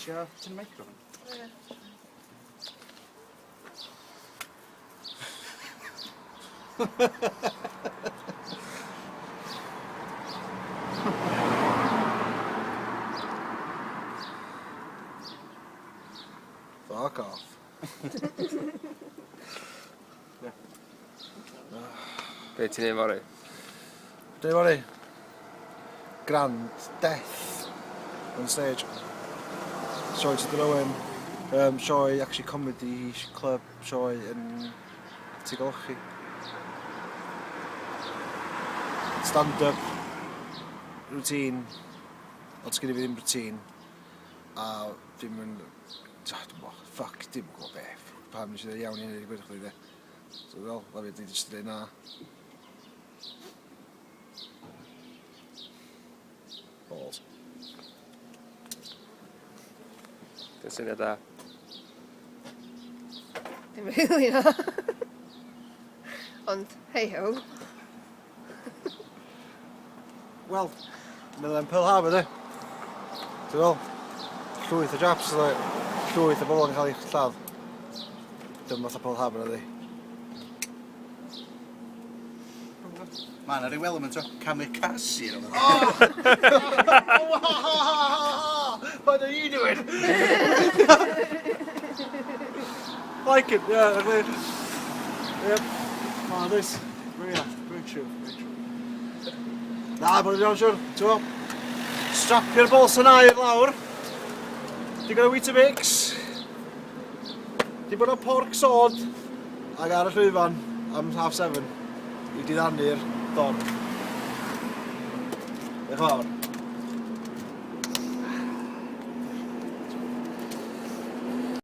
Tio, ti'n microphone? Ie. Fuck off. Be ti'n neud fory? Dwi fory? Grand Death on stage. Sioe Tudur Owen. Sioe actually comedy club sioe yn Tŷ Golchi. Stand-up routine. Ond sgynna fi ddim routine. A dim yn... Dwi'n bo, fuck, dim yn gwybod beth. Pam nes i ddweud iawn i hynny i gweud chdi de. So fel, la fi di jyst dweud na. Balls. Dwi'n syniad da. Dim really na. Ond, hey ho. Wel, meddwl am Pearl Harbor, de. Ti'n fel, llwyth o Japs, like, llwyth o bobl yn cael eu lladd. Dim fatha Pearl Harbor, ydi. Mae yna ryw element o kamikaze yn Oh! What are you doing? Like it, yeah, I mean, yep. Oh, this, very, very true, very true. Na, bod yn iawn, siwr, ti'n gwybod? Strapio'r bols yna i'r lawr. Digon o Weetabix. Di bod o pork sod. Ac ar y llwyfan am 7:30 i diddanu'r dorf. Diolch yn fawr.